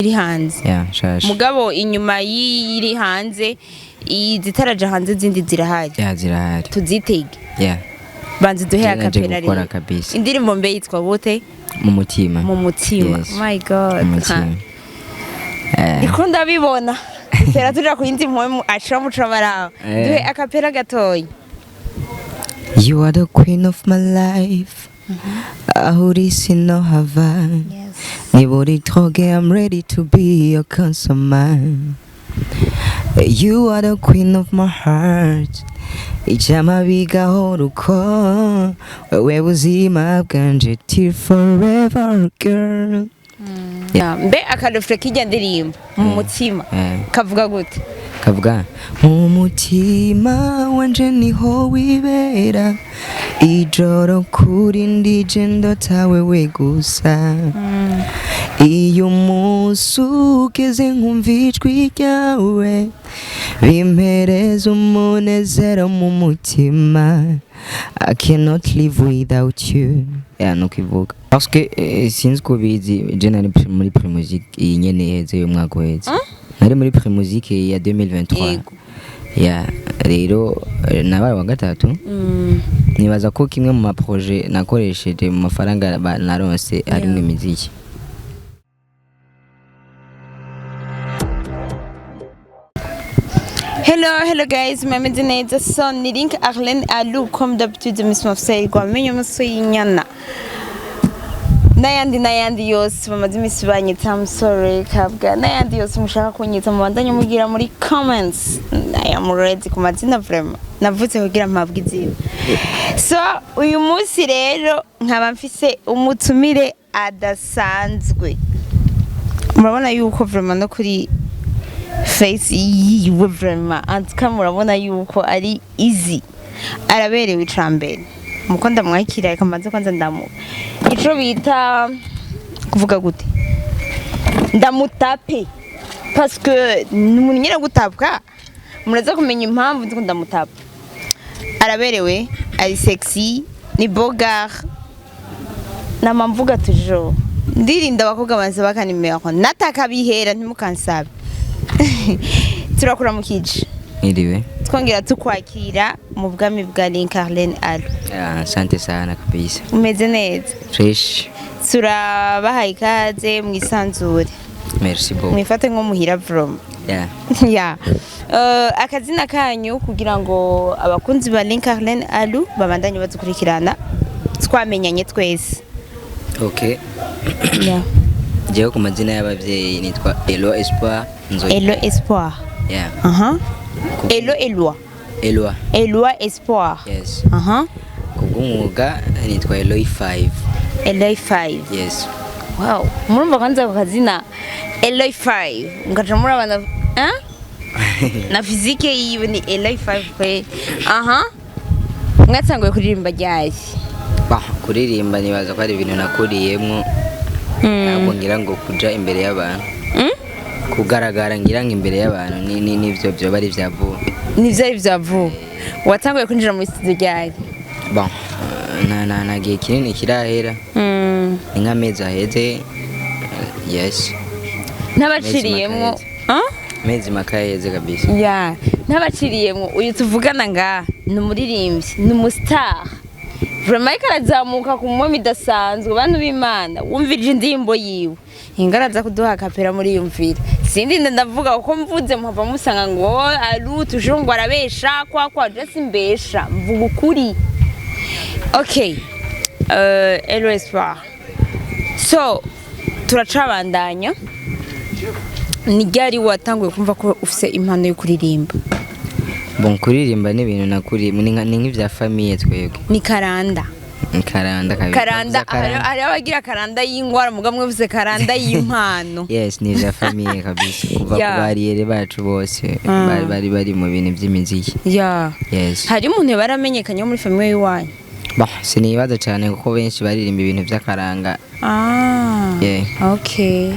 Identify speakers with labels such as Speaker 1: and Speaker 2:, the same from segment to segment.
Speaker 1: Iri hanze?
Speaker 2: Yeah, nshasha.
Speaker 1: Mugabo inyuma y'iri hanze, izitaraja hanze zindi zirahari?
Speaker 2: Yeah, zirahari.
Speaker 1: Tuzitege?
Speaker 2: Yeah.
Speaker 1: Banza duhe
Speaker 2: Je naje
Speaker 1: a cappella
Speaker 2: gukora
Speaker 1: rero.
Speaker 2: kabisa.
Speaker 1: Indirimbo mbe yitwa gute?
Speaker 2: Mu mutima.
Speaker 1: Mu mutima.
Speaker 2: Yes.
Speaker 1: My God.
Speaker 2: Mu mutima.
Speaker 1: Ndiko ndabibona dutera tuja ku yindi mpwemu acira muco baraba. Duhe a cappella gatoyi.
Speaker 2: You are the queen of my life. Aho uri sinohava. Niba uri drogue, I'm ready to be your consumer. You are the queen of my heart. Icyama bigahora uko, wewe buzima bwanje till forever, girl.
Speaker 1: Yeah. Mbe aka refrain k'irya ndirimbo Mu mutima kavuga gute?
Speaker 2: Kavuga: mu mutima wanje niho wibera, ijoro kuri ndije ndota wewe gusa. Iyo umunsi ugeze nkumva ijwi ryawe, bimpereza umunezero mu mutima. I cannot live without you. Yeah, nuko ivuga, parce que sinzi ko bizi, je nari muri Primusic iyi nyene iheze, y'umwaka uheze. Nari muri Primusic ya 2023. Yeah, rero nabaye wa gatatu. Nibaza ko kimwe mu ma projets nakoresheje mu mafaranga naronse harimwo imiziki.
Speaker 1: Hello, hello guys, mumeze neza? So ni Link Arlene Alu, comme d'habitude, Miss Mafsey gwamenye amaso y'inyana n'ayandi n'ayandi yose bamaze iminsi banyita musore kabwa n'ayandi yose mushaka kunyita, mubandanye mugira muri comments. I am ready ku mazina, vraiment navutse kugira mpabwe izina. So uyu munsi rero nkaba mfise umutumire adasanzwe. Murabona yuko vraiment no kuri face yiwe, vraiment, en tout cas murabona yuko ari easy, araberewe. Icambere muko ndamwakira, reka mbanze kwanza ndamu ico bita kuvuga gute, ndamutape, parce que ni umuntu nyine gutapwa. Muraza kumenya impamvu ndiko ndamutapa. Araberewe, ari sexy, ni beau gars. Nama mvuga toujours, ndirinda abakobwa bansaba akanimero, natakabihera ntimukansabe. Turakuramukije.
Speaker 2: Mwiriwe.
Speaker 1: Twongera tukwakira mu bwami bwa Link Arlene Alo.
Speaker 2: Ah, asante sana kabisa.
Speaker 1: Umeze neza?
Speaker 2: Fresh.
Speaker 1: Turabahaye ikaze, mwisanzure.
Speaker 2: Merci beaucoup.
Speaker 1: Mwifate nko muhira vraiment. Ya, akazina kanyu kugira ngo abakunzi ba Link Arlene Alu babandanye badukurikirana, twamenyanye twese.
Speaker 2: Okay. Jewe ku mazina y'abavyeyi nitwa Elo Espoir Nzoyi.
Speaker 1: Elo Espoir.
Speaker 2: Yeah.
Speaker 1: Elo Eloi.
Speaker 2: Eloi.
Speaker 1: Eloi Espoir.
Speaker 2: Yes. Kubw'umwuga nitwa Eloi 5.
Speaker 1: Eloi 5.
Speaker 2: Yes.
Speaker 1: Wow, murumva kwanza ako kazina Eloi 5, mukaca murabana, hein? Na physique yiwe ni Eloi 5 kwe. Aha, mwatanguye kuririmba ryari?
Speaker 2: Bah, kuririmba nibaza ko ari ibintu nakuriyemwo. Ntabwo ngira ngo kuja imbere y'abantu. Kugaragara ngira ngo imbere y'abantu ni nivyo vyoba ari vya vuba.
Speaker 1: Nivyo ari vya vuba. Watanguye kwinjira muri studio ryari?
Speaker 2: Bon, nta gihe kinini kirahera. Ni nk'amezi aheze. Yes.
Speaker 1: Ntabaciriyemwo. Ah?
Speaker 2: Amezi make aheze kabisa.
Speaker 1: Ya, ntabaciriyemwo, uyu tuvugana ngaha ni umuririmbyi, ni umu star vraiment, ariko arazamuka ku mwami idasanzwe. Bantu b'Imana, wumvirije indirimbo yiwe, ingaraza kuduha a cappella muri yumvira. Sindi ndavuga kuko mvuze muhava musanga ngo aru tuje ngo arabesha kwa je simbesha, mvuga ukuri. Okay, Elo Espoir, so turacabandanya. Ni ryari watanguye kumva ko ufise impano yo kuririmba?
Speaker 2: Bon, kuririmba ni ibintu nakuriyemo, ni nk'ivya famille twebwe.
Speaker 1: Ni karanda.
Speaker 2: Ni karanda kabisa.
Speaker 1: Karanda.
Speaker 2: Uvuze karanda.
Speaker 1: Hariho abagira karanda y'ingwara, mugabo mwavuze karanda y'impano.
Speaker 2: Yes, ni ivya famille kabisa, kuva ku bariyeri bacu bose bari mu bintu vy'imiziki. Yes.
Speaker 1: Hari umuntu baramenyekanye wo muri famille y'iwanyu?
Speaker 2: Bon, sinibaza cyane kuko benshi baririmba ibintu vy'akaranga. Yeah.
Speaker 1: Okay,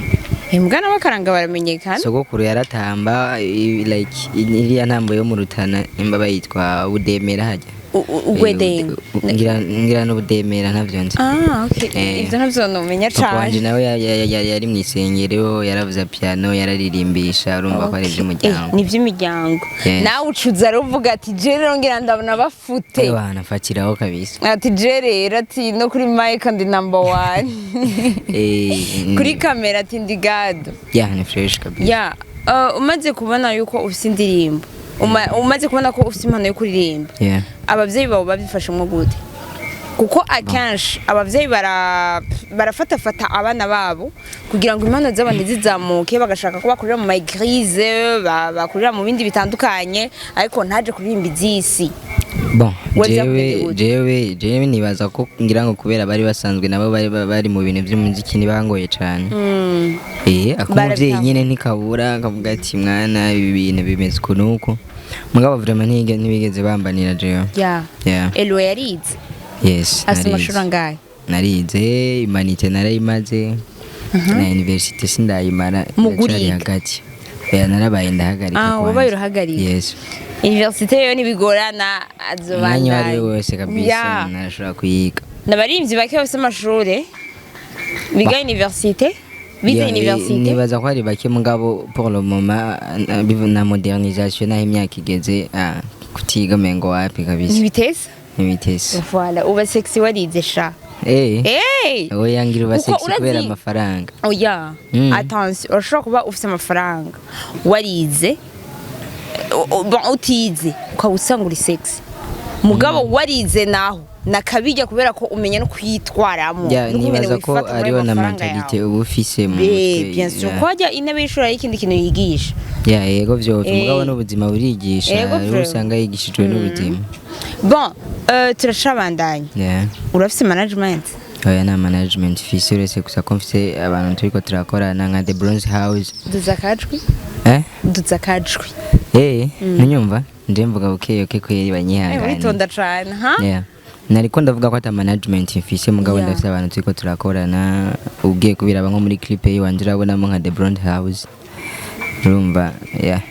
Speaker 1: imbwa n'abakaranga baramenyekana.
Speaker 2: Sogokuru yaratamba, like iriya ntambo yo mu Rutana, nimba bayitwa budemera hajya.
Speaker 1: Ugwedenga.
Speaker 2: Ngira n'ubudemera, ntavyo nzi.
Speaker 1: Ah, okay.
Speaker 2: Eh.
Speaker 1: Ivyo ntavyo nomenya
Speaker 2: Papa wanje
Speaker 1: cane.
Speaker 2: nawe yari mw'isengero, yaravuza piano, yararirimbisha, urumva ko ari ivy'umuryango.
Speaker 1: Ni ivy'imiryango.
Speaker 2: Yes.
Speaker 1: Nawe ucuza rero uvuga ati: "Je rero ngira ndabona bafute."
Speaker 2: Ewana, fatiraho kabisa.
Speaker 1: Ati: "Je rero," ati, "no kuri mic ndi number one." Kuri kamera ati: "Ndi gado."
Speaker 2: Ya, ni fresh kabisa.
Speaker 1: Ya, umaze kubona yuko ufise indirimbo, umaze kubona ko ufise impano yo kuririmba, abavyeyi bawe babifashemwo gute? Kuko akenshi abavyeyi barafatafata abana babo kugira ngo impano zabo ntizizamuke, bagashaka ko bakurira mu ma église, bakurira mu bindi bitandukanye, ariko ntaje kuririmba ivy'isi.
Speaker 2: Bon,
Speaker 1: We
Speaker 2: jewe
Speaker 1: vyakugendeye gute?
Speaker 2: jewe nibaza ko ngira ngo kubera bari basanzwe nabo bari mu bintu by'umuziki, ntibangoye cane. Ako umuvyeyi
Speaker 1: Barabitahura.
Speaker 2: nyene ntikabura akavuga ati: "Mwana, ibi bintu bimeze uku nuku." Mugabo vraiment ntibigeze bambanira jewe. Yeah.
Speaker 1: Elwe yarize?
Speaker 2: Yes.
Speaker 1: Afise
Speaker 2: Narize.
Speaker 1: amashuri angahe?
Speaker 2: Narize humanités, narayimaze, na université sindayimara.
Speaker 1: Mu
Speaker 2: Iracari
Speaker 1: guriga?
Speaker 2: hagati. Oya, narabaye ndahagarika
Speaker 1: Ah,
Speaker 2: kwanza.
Speaker 1: wabaye urahagarika.
Speaker 2: Yes.
Speaker 1: Université yo ntibigorana.
Speaker 2: Umwanya uwo ari
Speaker 1: Azobandanya.
Speaker 2: we wose kabisa. Narashobora kuyiga.
Speaker 1: N'abaririmbyi bake bafise amashure biga université, bize université.
Speaker 2: Nibaza ko ari bake, mugabo pour le moment na modernisation naho imyaka igeze, kutiga mengo wapi kabisa.
Speaker 1: Ntibitesa.
Speaker 2: Ntibitesa.
Speaker 1: Voilà, uba sexy warize sha.
Speaker 2: Eh.
Speaker 1: Hey!
Speaker 2: Oya, ngira uba
Speaker 1: Kuko
Speaker 2: sexy kubera amafaranga.
Speaker 1: Oya. Attention, urashobora kuba ufise amafaranga warize, bon, utize ukaba usanga uri sexy, mugabo warize naho nakabijya kubera ko umenya no kwitwaramo,
Speaker 2: Ya,
Speaker 1: n'ukungene
Speaker 2: nibaza ko
Speaker 1: wifata muri
Speaker 2: ariho
Speaker 1: ayo
Speaker 2: na
Speaker 1: mafaranga
Speaker 2: mentalité
Speaker 1: yawe.
Speaker 2: uba ufise mu
Speaker 1: Eh,
Speaker 2: mutwe.
Speaker 1: bien sûr.
Speaker 2: Ya.
Speaker 1: Ko hajya intebe y'ishuri hari ikindi kintu yigisha.
Speaker 2: Ya, yego, vyose. Mugabo n'ubuzima burigisha.
Speaker 1: Yego,
Speaker 2: Hariho
Speaker 1: vraiment.
Speaker 2: usanga yigishijwe n'ubuzima.
Speaker 1: Bon, turacabandanya. Urafise management?
Speaker 2: Oya, nta management mfise, uretse gusa ko mfise abantu turiko turakorana nka The Bronze House.
Speaker 1: Duza akajwi.
Speaker 2: Eh.
Speaker 1: Duza akajwi.
Speaker 2: Eh, ntunyumva? Nje mvuga buke buke kweri, banyihangane.
Speaker 1: Uritonda cane ha.
Speaker 2: Yeah. Nariko ndavuga ko ata management mfise, mugabo ndafise abantu turiko turakorana. Ugiye kubiraba nko muri clip yiwanje urabonamo nka The Bronze House, urumva, yeah,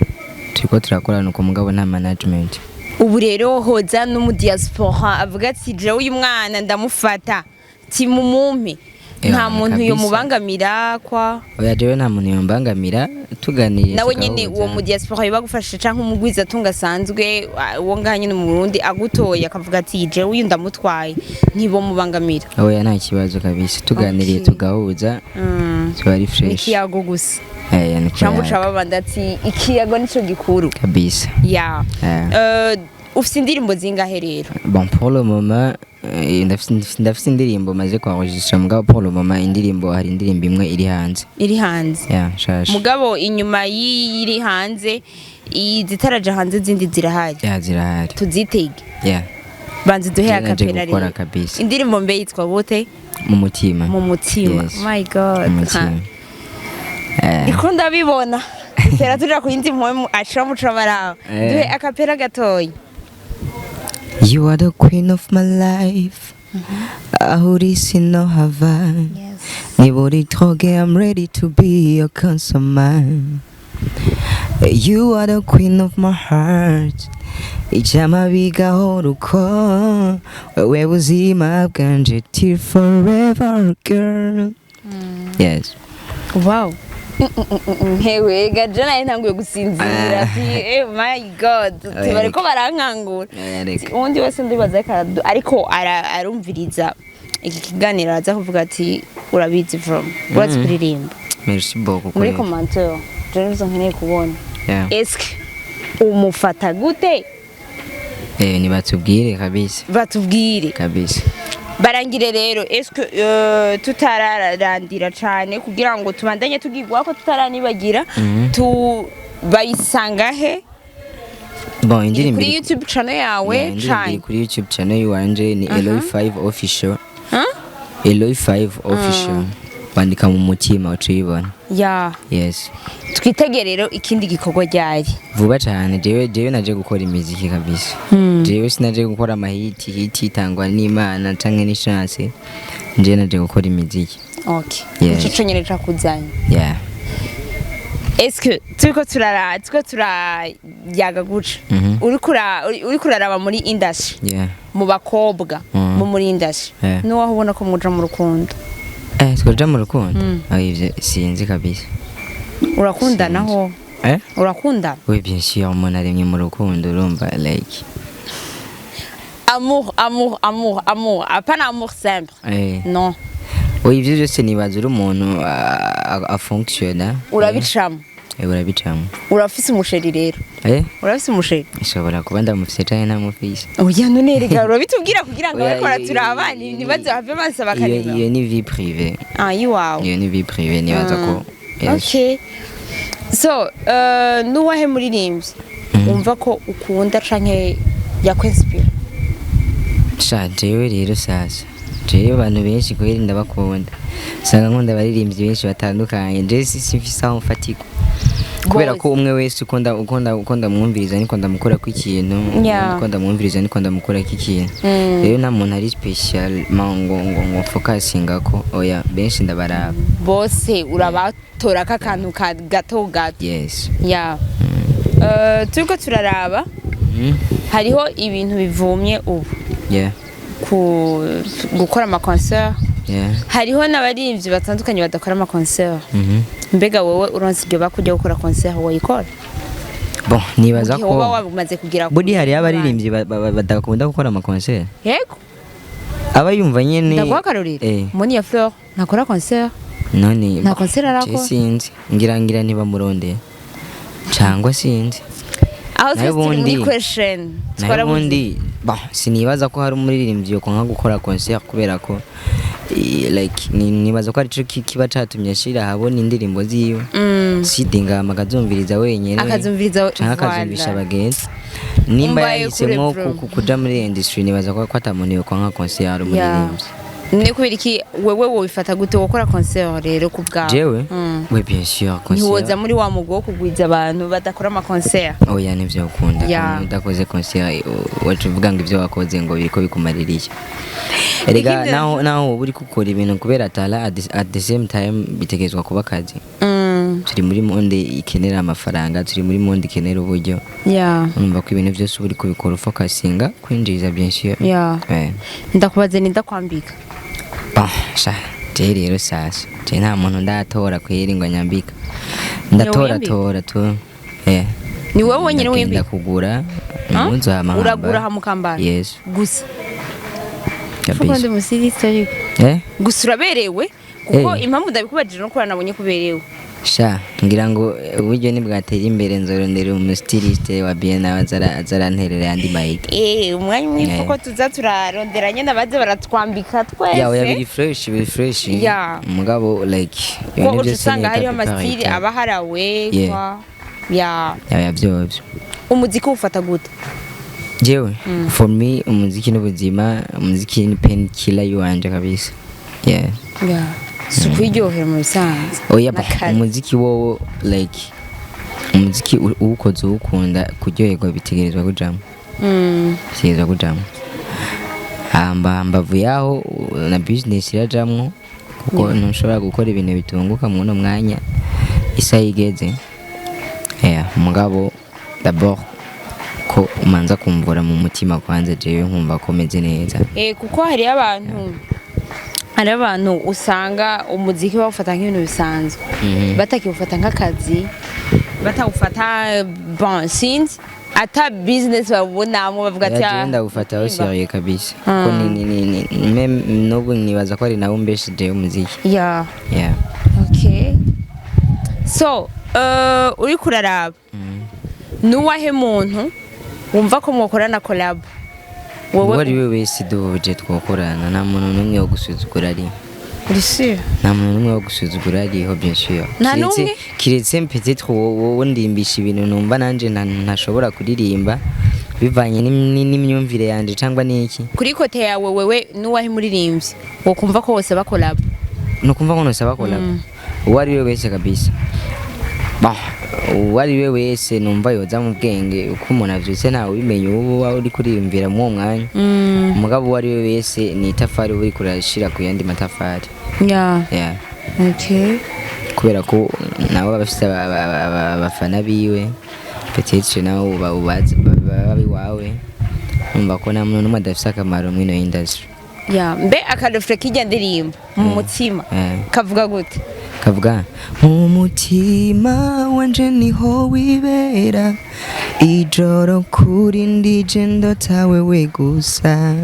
Speaker 2: turiko turakorana uko, mugabo nta management.
Speaker 1: Ubu rero hoza n'umudiaspora avuga ati: "Jewe uyu mwana ndamufata, timumumpe," nta muntu yomubangamira kwa?
Speaker 2: Oya, jewe nta muntu yombangamira, tuganiriye
Speaker 1: Nawe nyene
Speaker 2: tugahuza.
Speaker 1: uwo mudiaspora yobagufasha, canke umugwiza atunga asanzwe uwo ngaha nyene mu Burundi agutoye akavuga ati: "Jewe uyu ndamutwaye," ntibomubangamira?
Speaker 2: Oya, nta kibazo kabisa, tuganiriye tugahuza, tuba ari fresh.
Speaker 1: Ikiyago gusa.
Speaker 2: Eh, niko.
Speaker 1: Cyangwa
Speaker 2: Yaga.
Speaker 1: uca babanda ati ikiyago nico gikuru.
Speaker 2: Kabisa.
Speaker 1: Ya. Ufise indirimbo zingahe rero?
Speaker 2: Bon, pour le moment ndafise indirimbo maze kuenregistrer, mugabo pour le moment indirimbo, hari indirimbo imwe iri hanze.
Speaker 1: Iri hanze?
Speaker 2: Yeah, nshasha.
Speaker 1: Mugabo inyuma y'iri hanze, izitaraja hanze zindi zirahari?
Speaker 2: Yeah, zirahari.
Speaker 1: Tuzitege?
Speaker 2: Yeah.
Speaker 1: Banza duhe
Speaker 2: Naje
Speaker 1: a cappella
Speaker 2: gukora
Speaker 1: rero.
Speaker 2: kabisa.
Speaker 1: Indirimbo mbe yitwa gute?
Speaker 2: Mu mutima.
Speaker 1: Mu mutima.
Speaker 2: Yes.
Speaker 1: My God.
Speaker 2: Mu mutima.
Speaker 1: Ndiko ndabibona tera tuja ku yindi mpwemu ashira muco baraba. Duhe a cappella gatoyi.
Speaker 2: You are the queen of my life. Aho uri sinohava. Niba uri drogue, I'm ready to be your consumer. You are the queen of my heart. Icyama bigahora uko, wewe buzima bwanje till forever, girl. Yes.
Speaker 1: Wow. Hewe gaje, naye ntanguye gusinzira ati: "Eh, my God,"
Speaker 2: Oya,
Speaker 1: bariko
Speaker 2: reka.
Speaker 1: barankangura.
Speaker 2: Oya, reka.
Speaker 1: Uwundi wese ndibaza ariko arumviriza iki kiganiro araza kuvuga ati: "Urabizi from urazi kuririmba."
Speaker 2: Merci beaucoup.
Speaker 1: Muri
Speaker 2: Kweli.
Speaker 1: commentaire je nizo nkeneye kubona. Eske umufata gute?
Speaker 2: Eh, nibatubwire kabisa.
Speaker 1: Batubwire.
Speaker 2: Kabisa.
Speaker 1: Barangire rero, eske tutararandira cane kugira ngo tubandanye tugigwa ko tutaranibagira, tu bayisanga he?
Speaker 2: Bon,
Speaker 1: Iri
Speaker 2: indirimbo
Speaker 1: kuri YouTube channel yawe?
Speaker 2: Yeah, indirimbo iri
Speaker 1: Cane
Speaker 2: kuri YouTube channel yiwanje, ni Eloy 5 Official.
Speaker 1: Huh?
Speaker 2: Eloy 5 Official. Bandika mu mutima uca uyibona.
Speaker 1: Ya.
Speaker 2: Yes.
Speaker 1: Twitege rero ikindi gikorwa ryari?
Speaker 2: Vuba cyane. Jewe naje gukora imiziki kabisa. Jewe sinaje gukora amahiti, hiti itangwa n'Imana canke n'chance. Jewe naje gukora imiziki.
Speaker 1: Okay.
Speaker 2: Yes.
Speaker 1: Ico conyene cakuzanye?
Speaker 2: Yeah.
Speaker 1: Eske turiko turayaga guca, uriko uraraba muri industry, mu bakobwa, muri industry, nuwaho ubona ko muja mu rukundo?
Speaker 2: Eh, twaja mu rukundo? Ah, ivyo sinzi kabisa.
Speaker 1: Urakundanaho?
Speaker 2: Eh.
Speaker 1: Urakundana?
Speaker 2: Oui, bien sûr, umuntu aremye mu rukundo, urumva, like
Speaker 1: Amour, amour, amour, amour, apana amour simple. Non.
Speaker 2: Oui, ivyo byose nibaza uri umuntu afonctiona.
Speaker 1: Urabicamo?
Speaker 2: Eh, urabicamo.
Speaker 1: Urafise umuchéri rero?
Speaker 2: Eh.
Speaker 1: Urafise umuchéri?
Speaker 2: Ishobora kuba ndamufise canke ntamufise.
Speaker 1: Oya, none reka urabitubwira kugira ngo
Speaker 2: Oya,
Speaker 1: bariko baraturaba ntibaze bave bansaba
Speaker 2: Iyo
Speaker 1: akarima.
Speaker 2: Iyo ni vie privée.
Speaker 1: Ah, iwawe.
Speaker 2: Iyo ni vie privée, nibaza ko, yes.
Speaker 1: Okay, so nuwahe muririmbyi wumva ko ukunda canke yakwinspira?
Speaker 2: Sha, jewe rero sasa, jewe abantu benshi kubera ndabakunda, usanga nkunda abaririmbyi benshi batandukanye. Jewe simfise aho mfatirwa kubera ko umwe wese uko ndamwumviriza niko ndamukurako ikintu, uko ndamwumviriza niko ndamukurako ikintu. Rero nta muntu ari special ngo focusinga ko, oya, benshi ndabaraba.
Speaker 1: Bose urabatorako akantu ka gato gato.
Speaker 2: Yes.
Speaker 1: Ya, turiko turaraba, hariho ibintu bivumye ubu ku gukora amaconcert. Hariho n'abaririmbyi batandukanye badakora amaconcert. Mbega wowe uronse iryo bakujya gukora concert, woyikora?
Speaker 2: Bon, nibaza
Speaker 1: Mugihe woba
Speaker 2: ko
Speaker 1: wamaze kugira
Speaker 2: buri hariyo abaririmbyi badakunda gukora amaconcert.
Speaker 1: Yego.
Speaker 2: Aba yumva nyene.
Speaker 1: Ndaguha akarorero. Monia Fleur ntakora concert.
Speaker 2: None
Speaker 1: Nta concert arakora.
Speaker 2: Je sinzi, ngira ntibamurondeye cangwa sinzi.
Speaker 1: Aho
Speaker 2: Nayo
Speaker 1: twese turi muri question.
Speaker 2: Nayo
Speaker 1: Twarabuze.
Speaker 2: ubundi, bon, sinibaza ko hari umuririmbyi yokonka gukora concert kubera ko like nibaza ko arico kiba catumye ashira ahabona indirimbo ziwe, CD, ngama akazumviriza wenyene
Speaker 1: Akazumviriza
Speaker 2: canke akazumvisha
Speaker 1: voilà.
Speaker 2: abagenzi. Nimba
Speaker 1: Umbaye
Speaker 2: yahisemwo
Speaker 1: kure, bro.
Speaker 2: kuja muri industry, nibaza ko ata muntu yokonka concert ari umuririmbyi.
Speaker 1: Ni kubera iki wewe wobifata gute gukora concert rero ku bwawe?
Speaker 2: Jewe? Oui, bien sûr, concert.
Speaker 1: Ntiwoza muri wa mugwi wo kugwiza abantu badakora amaconcert?
Speaker 2: Oya, nivyo ukunda. Udakoze concert, wacu uvuga ngo ivyo wakoze ngo biriko bikumarira iki? Erega
Speaker 1: Ikindi
Speaker 2: naho uba uriko ukora ibintu kubera tala, at the same time bitegerezwa kuba akazi. Turi muri monde ikenera amafaranga, turi muri monde ikenera uburyo. Urumva ko ibintu byose uba uri kubikora ufocusinga kwinjiza, bien sûr.
Speaker 1: Ndakubaze, ni ndakwambika?
Speaker 2: Bon, sha, je rero sasa, je nta muntu ndatora kweri ngo anyambika. Ndatora
Speaker 1: Wiyambika?
Speaker 2: tora tu.
Speaker 1: Ni wowe wenyine
Speaker 2: Ndagenda
Speaker 1: wiyambika?
Speaker 2: kugura impuzu hama
Speaker 1: Uragura
Speaker 2: nkambara.
Speaker 1: hamukambara?
Speaker 2: Yes.
Speaker 1: Gusa kuko
Speaker 2: Kabisa.
Speaker 1: ndi musirisi ariko gusa uraberewe kuko impamvu ndabikubajije no kuba nabonye kuberewe.
Speaker 2: Sha, ngira ngo uburyo nibwatera imbere nzorondera umustyliste wa bien nawe azaranterera yandi mayika.
Speaker 1: Eh, umwanya umwe ko tuza turarondera nyine abaze baratwambika twese.
Speaker 2: Ya, oya, biri fresh, biri fresh. Mugabo like
Speaker 1: ko
Speaker 2: ibintu
Speaker 1: uca
Speaker 2: byose
Speaker 1: usanga
Speaker 2: ni
Speaker 1: hariho
Speaker 2: étape par
Speaker 1: amastyle
Speaker 2: étape.
Speaker 1: aba aharawe kwa ya.
Speaker 2: Ya, vyovyo.
Speaker 1: Umuziki uwufata gute?
Speaker 2: Jewe, for me umuziki n'ubuzima, umuziki ni pain killer yuwanje kabisa, yeah.
Speaker 1: Ya, si ukwiryohera mu bisanzwe?
Speaker 2: Oya, ba
Speaker 1: N'akazi.
Speaker 2: umuziki wowo, like umuziki uwukoze uwukunda, kuryoherwa bitegerezwa kujamwo. Bitegerezwa kujamwo. Hamba mbavu yaho na business irajamwo, kuko ntushobora gukora ibintu bitunguka mu uno mwanya isaha igeze, yeah. Mugabo d'abord ko umanza kumvura mu mutima kwanza, jewe nkumva ko meze neza.
Speaker 1: Eh, kuko hariyo abantu usanga umuziki bawufata nk'ibintu bisanzwe, batakiwufata nk'akazi, batawufata, bon, sinzi, ata business babonamo, bavuga ati
Speaker 2: Jewe ndawufata au sérieux kabisa, kuko ni même n'ubu nibaza ko ari nawe umbeshejeho umuziki. Yeah.
Speaker 1: Okay, so uriko uraraba, nuwahe muntu wumva ko mwokorana collab
Speaker 2: Uwo
Speaker 1: wowe?
Speaker 2: ari we wese duhuje twokorana, nta muntu n'umwe wo gusuzugura ari.
Speaker 1: Uri sûr?
Speaker 2: Nta muntu n'umwe wo gusuzugura ariho, bien sûr.
Speaker 1: Nta n'umwe?
Speaker 2: Kiretse peut-être wowe ndimbisha ibintu numva nanje ntashobora kuririmba bivanye n'imyumvire yanje cyangwa n'iki.
Speaker 1: Kuri côté yawe wewe, nuwahe muririmbyi wokumva ko bose bacollab?
Speaker 2: Nukumva ko nosaba collab uwo ari we wese kabisa. Bon, uwo ari we wese numva yoza mu bwenge, uko umuntu avyutse ntawe ubimenya ubu uba uri kuriyumvira muri uwo mwanya. Umugabo uwo ari we wese ni itafari uba uriko urashira ku yandi matafari.
Speaker 1: Yeah.
Speaker 2: Yeah.
Speaker 1: Okay.
Speaker 2: Kubera ko nabo baba bafise abafana biwe, peut-être nawe uba ubazi baba iwawe. Numva ko nta muntu n'umwe adafise akamaro mw'ino industry.
Speaker 1: Ya, mbe aka refrain k'irya ndirimbo mu mutima kavuga gute?
Speaker 2: Kavuga: mu mutima wanje niho wibera, ijoro kuri ndije ndota wewe gusa.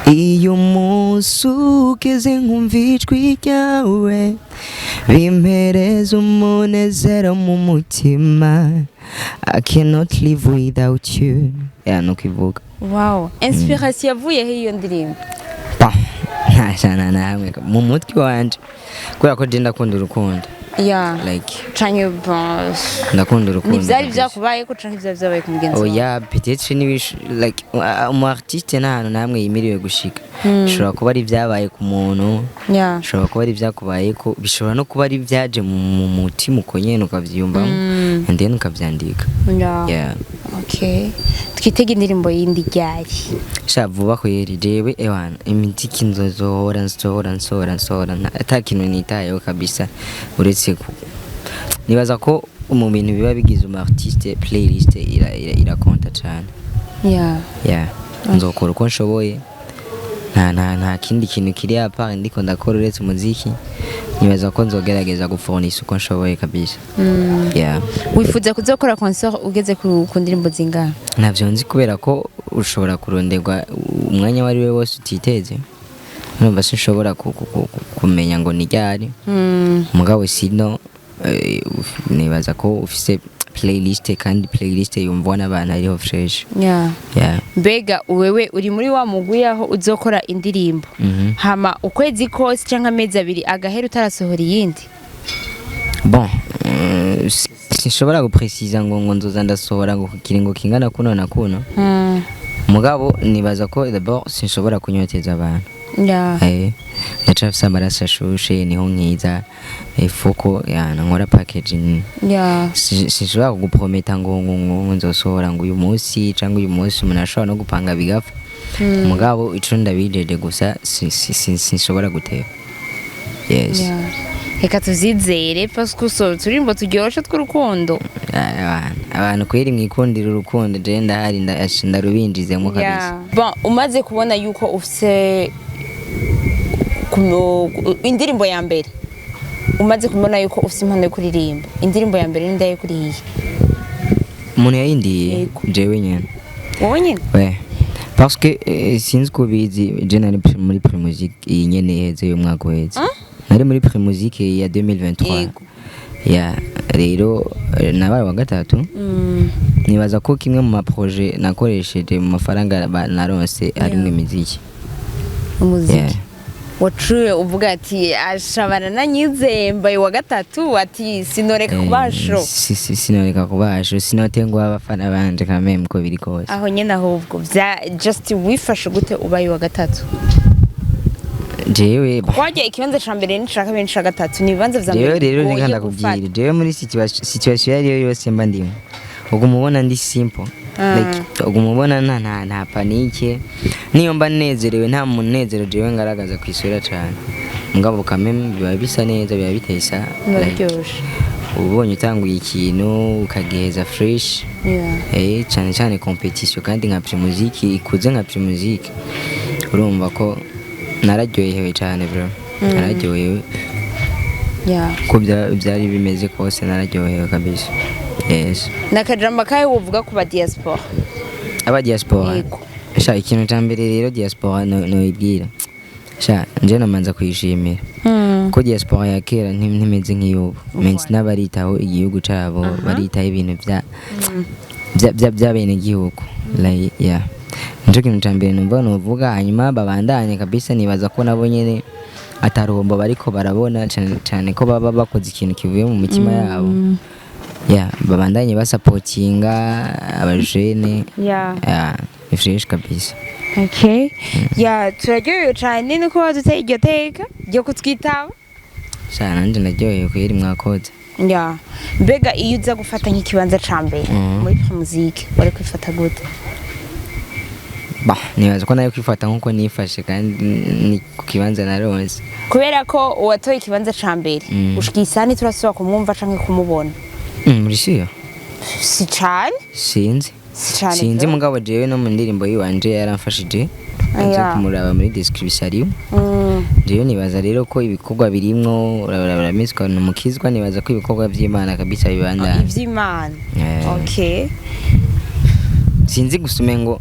Speaker 2: Iyo umunsi ugeze nkumva ijwi ryawe, bimpereza umunezero mu mutima. I cannot live without you. Ya, nuko ivuga.
Speaker 1: Wow, inspiration yavuye he iyo ndirimbo?
Speaker 2: Bon, nta shana na hamwe, mu mutwe wanje, kubera ko je ndakunda urukundo. Like
Speaker 1: Canke bon,
Speaker 2: ndakunda urukundo
Speaker 1: ntivyari
Speaker 2: kabisa.
Speaker 1: vyakubayeko canke ivyari vyabaye ku mugenzi wawe?
Speaker 2: Oya, peut-être nibish like umu artiste nta hantu namwe yimiriwe gushika. Bishobora kuba ari ibyabaye ku muntu, bishobora kuba ari ibyakubayeko, bishobora no kuba ari ibyaje mu mutima uko nyene ukavyiyumvamo and then ukavyandika. Yeah.
Speaker 1: Okay, twitege indirimbo yindi ryari?
Speaker 2: Sha, vuba kweri. Jewe ewana imiziki nzozohora nsohora, nsohora, nsohora, ata kintu nitayeho kabisa, uretse ku nibaza ko mu bintu biba bigize umu artiste, playlist irakonta cane. Yeah, nzokora uko nshoboye. Nta kindi kintu kiri à part ndiko ndakora uretse umuziki. Nibaza ko nzogerageza gufournisa uko nshoboye kabisa. Yeah.
Speaker 1: Wifuza kuzokora concert ugeze ku ndirimbo zingana?
Speaker 2: Ntavyo nzi, kubera ko ushobora kuronderwa umwanya uwo ari we wose utiteze. Urumva, sinshobora kumenya ngo ni ryari. Mugabo sino nibaza ko ufise playlist, kandi playlist yumvwa n'abantu ariho fresh. Yeah.
Speaker 1: Mbega wewe uri muri wa mugwi aho uzokora indirimbo hama ukwezi kose cyangwa amezi 2 agahera utarasohora iyindi?
Speaker 2: Bon, sinshobora gupresiza ngo nzoza ndasohora ngo ku kiringo kingana kuno na kuno. Mugabo nibaza ko d'abord sinshobora kunyoteza abantu. Ndacafise amaraso ashushe, niho nkiza ifuko yana nkora package nini. Sinshobora kuguprometa ngo nzosohora ngo uyu munsi cyangwa uyu munsi. Umuntu ashobora no gupanga bigapfa. Mugabo ico ndabijeje gusa, sinshobora guteba, yes.
Speaker 1: Reka tuzizere, parce que usohora uturirimbo turyoshye tw'urukundo.
Speaker 2: Abantu kweri mwikundira urukundo, je ndahari, ndarubinjizemo kabisa.
Speaker 1: Bon, umaze kubona yuko ufise indirimbo ya mbere, umaze kubona yuko ufise impano yo kuririmba, indirimbo ya mbere ni ndayikuriye?
Speaker 2: Umuntu yayindiye?
Speaker 1: Yego.
Speaker 2: Jewe nyene.
Speaker 1: Wowe nyine?
Speaker 2: Ouais. Parce que sinzi ko ubizi, je nari muri Primusic iyi nyene iheze, y'umwaka uheze. Nari muri Primusic ya 2023. Ya, rero nabaye wa gatatu. Nibaza ko kimwe mu ma projets nakoresheje mu mafaranga naronse harimwo imiziki.
Speaker 1: Umuziki.
Speaker 2: Yeah.
Speaker 1: Wacuye uvuga ati ashabana nanyizeye, mbaye wa gatatu, ati sinoreka kubasho.
Speaker 2: Sinoreka kubasho, sinotenguha abafana banje quand même, uko biri kose.
Speaker 1: Aho nyine, ahubwo vya just wifashe gute ubaye wa gatatu?
Speaker 2: Jewe
Speaker 1: Wajya ikibanza ca mbere n'ica kabiri n'ica gatatu ni ibibanza vya
Speaker 2: jewe
Speaker 1: mbere
Speaker 2: rero reka
Speaker 1: bigoye
Speaker 2: ndakubwira,
Speaker 1: gufata.
Speaker 2: Jewe muri situation iyo ariyo yose mba ndimo, uguma ubona ndi simple. Like uguma ubona nta panique. Niyo mba nezerewe, nta munezero jewe ngaragaza ku isura cane. Mugabo kameme biba bisa neza, biba bitesa.
Speaker 1: Biba
Speaker 2: like,
Speaker 1: biryoshe.
Speaker 2: Ubonye utanguye ikintu ukagiheza fresh. Cyane cyane competition, kandi nka Primusic ikuze nka Primusic, urumva ko nararyohewe cyane bro, nararyohewe. Uko byari bimeze kose, nararyohewe kabisa, yes.
Speaker 1: Nakajambo kahe wovuga ku ba diaspora?
Speaker 2: Aba diaspora?
Speaker 1: Yego.
Speaker 2: Sha, ikintu cya mbere rero diaspora noibwira, sha, nje namanza kuyishimira ko diaspora ya kera ntimeze nk'iy'ubu. Maintenant baritaho igihugu cabo, baritaho ibintu bya bya bya by'abenegihugu, like yeah, nico kintu ca mbere numva novuga. Hanyuma babandanye kabisa. Nibaza ko nabo nyene ataruhombo bariko barabona, cane cane ko baba bakoze ikintu kivuye mu mitima yabo. Yeah, babandanye basapotinga abajene. Yeah, ni fresh kabisa.
Speaker 1: Okay. Yeah, turaryohewe cyane nuko waduteye iryo teka ryo kutwitaba.
Speaker 2: Sha, nanje naryohewe kweri, mwakoze.
Speaker 1: Yeah. Mbega iyo uza gufata nk'ikibanza ca mbere muri Primusic, wari kwifata gute?
Speaker 2: Bah, nibaza ko nayo kwifata nkuko nifashe, kandi ni ku kibanza naronse.
Speaker 1: Kubera ko uwatoye ikibanza ca mbere, ushika isaha ntiturasubira kumwumva canke kumubona.
Speaker 2: Muri siyo.
Speaker 1: Si cane.
Speaker 2: Sinzi.
Speaker 1: Si cane.
Speaker 2: Sinzi.
Speaker 1: Pe.
Speaker 2: Mugabo jewe no mu ndirimbo yiwanje yaramfashije, nze kumuraba muri description arimo. Jewe nibaza rero ko ibikorwa birimwo, urabona ni umukizwa, nibaza ko ibikorwa vy'Imana kabisa bibandanya.
Speaker 1: Ivy'Imana.
Speaker 2: Eh.
Speaker 1: Okay.
Speaker 2: Sinzi gusa, umengo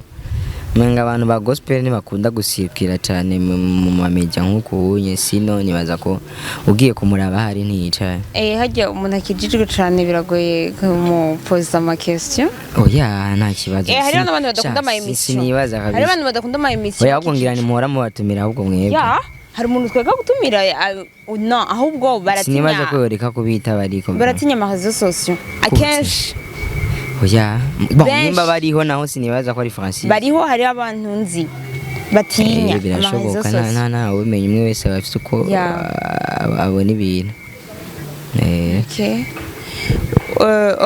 Speaker 2: abantu ba gospel ntibakunda gusirikira cyane mu mamedia nk'uku unye. Sino nibaza ko ugiye kumuraba hari ntiyicaye.
Speaker 1: Eh, harya umuntu akijijwe cane biragoye kumupoza ama question.
Speaker 2: Oya, nta kibazo.
Speaker 1: Eh, hariho n'abantu badakunda
Speaker 2: Sha,
Speaker 1: ama émission.
Speaker 2: Sinibaza
Speaker 1: Hariho
Speaker 2: kabisa.
Speaker 1: abantu badakunda ama émission.
Speaker 2: Oya, ahubwo ngira ni muhora mubatumira ahubwo mwebwe.
Speaker 1: Ya, hari umuntu twega gutumira, no ahubwo
Speaker 2: Sinibaza ko
Speaker 1: baratinya.
Speaker 2: yoreka kubita bariko.
Speaker 1: Baratinya ama réseaux sociaux akenshi.
Speaker 2: Oya, bon.
Speaker 1: Benshi.
Speaker 2: Nimba bariho naho, sinibaza ko ari Francis.
Speaker 1: Bariho, hariho abantu nzi batinya
Speaker 2: Eh,
Speaker 1: ama réseaux
Speaker 2: birashoboka, nta
Speaker 1: sociaux.
Speaker 2: nta ubimenya, umwe wese aba afite uko abona ibintu.
Speaker 1: Okay.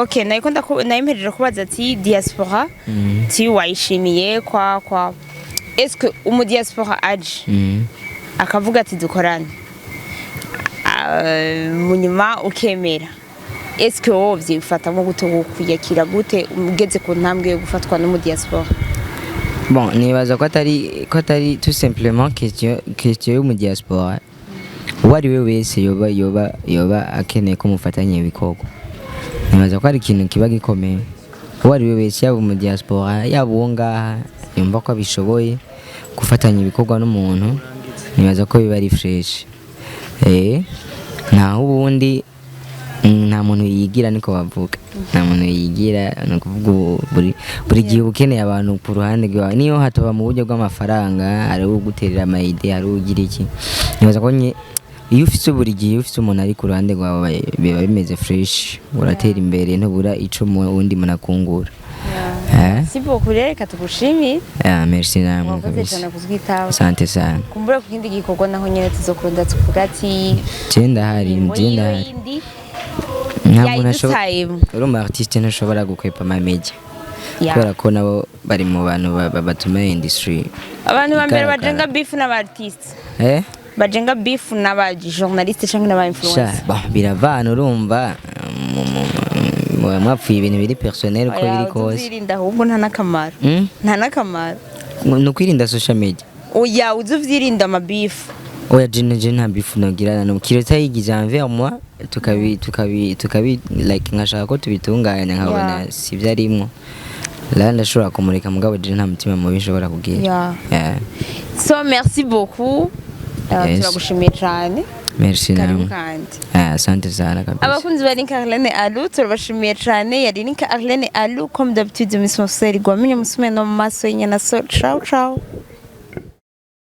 Speaker 1: Okay, nariko nari mpejeje kubaza ati diaspora ti wayishimiye kwa est-ce que umu diaspora aje akavuga ati dukorane, mu nyuma ukemera, est-ce que wowe vyifatamo gute, wokwiyakira gute ugeze ku ntambwe yo gufatwa n'umu diaspora?
Speaker 2: Bon, nibaza ko atari tout simplement question yo mu diaspora. Uwo ari we wese yoba akeneye ko mufatanya ibikorwa, nibaza ko ari ikintu kiba gikomeye. Uwo ari we wese, yaba mu diaspora, yaba uwo ngaha yumva ko abishoboye gufatanya ibikorwa n'umuntu, nibaza ko biba ari fresh. Naho ubundi nta muntu yigira, niko bavuga, nta muntu yigira. Ni ukuvuga ubu buri gihe uba ukeneye abantu ku ruhande rwawe, niyo hatoba mu buryo bw'amafaranga, hari uguterera ama idées, hari ugira iki. Nibaza ko iyo ufise, buri gihe iyo ufise umuntu ari ku ruhande rwawe, biba bimeze fresh, uratera imbere, ntubura ico wundi muntu akungura.
Speaker 1: Merci beaucoup rero, reka tugushimire.
Speaker 2: Ah, merci namwe.
Speaker 1: Wakoze
Speaker 2: Kabisa.
Speaker 1: cyane kutwitaba.
Speaker 2: Asante sana.
Speaker 1: Kumbura ku kindi gikorwa naho nyene tuzokurunda tuvuga ati
Speaker 2: Je ndahari.
Speaker 1: Imirimo
Speaker 2: Je
Speaker 1: yiwe
Speaker 2: ndahari.
Speaker 1: yindi
Speaker 2: Nta muntu ashobora
Speaker 1: yayidutayemo.
Speaker 2: Uri umu artiste ntushobora gukwepa ama media,
Speaker 1: Ya.
Speaker 2: kubera ko nabo bari mu bantu batuma industry
Speaker 1: Abantu ba mbere
Speaker 2: igaragara.
Speaker 1: bajenga beef n'aba artiste,
Speaker 2: Eh.
Speaker 1: bajenga beef n'aba journaliste canke n'aba
Speaker 2: Sha,
Speaker 1: influencer.
Speaker 2: Bon, biravana, urumva muba mwapfuye ibintu biri personnel uko
Speaker 1: Oya,
Speaker 2: biri kose.
Speaker 1: uzuvyirinda ahubwo, nta n'akamaro. Nta n'akamaro.
Speaker 2: Ni ukwirinda social media.
Speaker 1: Oya, uzuvyirinda ama beef.
Speaker 2: Oya, je nta beef nogirana no kiretse yigize envers moi, tukabi like nkashaka ko tubitunganya, nkabona sivyo arimwo la, ndashobora kumureka, mugabo je nta mutima mubi nshobora kugira. Yeah.
Speaker 1: So merci beaucoup.
Speaker 2: Yes.
Speaker 1: Turagushimiye cyane.
Speaker 2: Merci
Speaker 1: Karibu
Speaker 2: namwe.
Speaker 1: kandi.
Speaker 2: Ah, asante sana kabisa.
Speaker 1: Abakunzi ba Linka Arlene Alu, turabashimiye cyane. Yari Linka Arlene Alu, comme d'habitude, Miss Moseri gwamenye musume no mu maso y'inyana. So ciao ciao.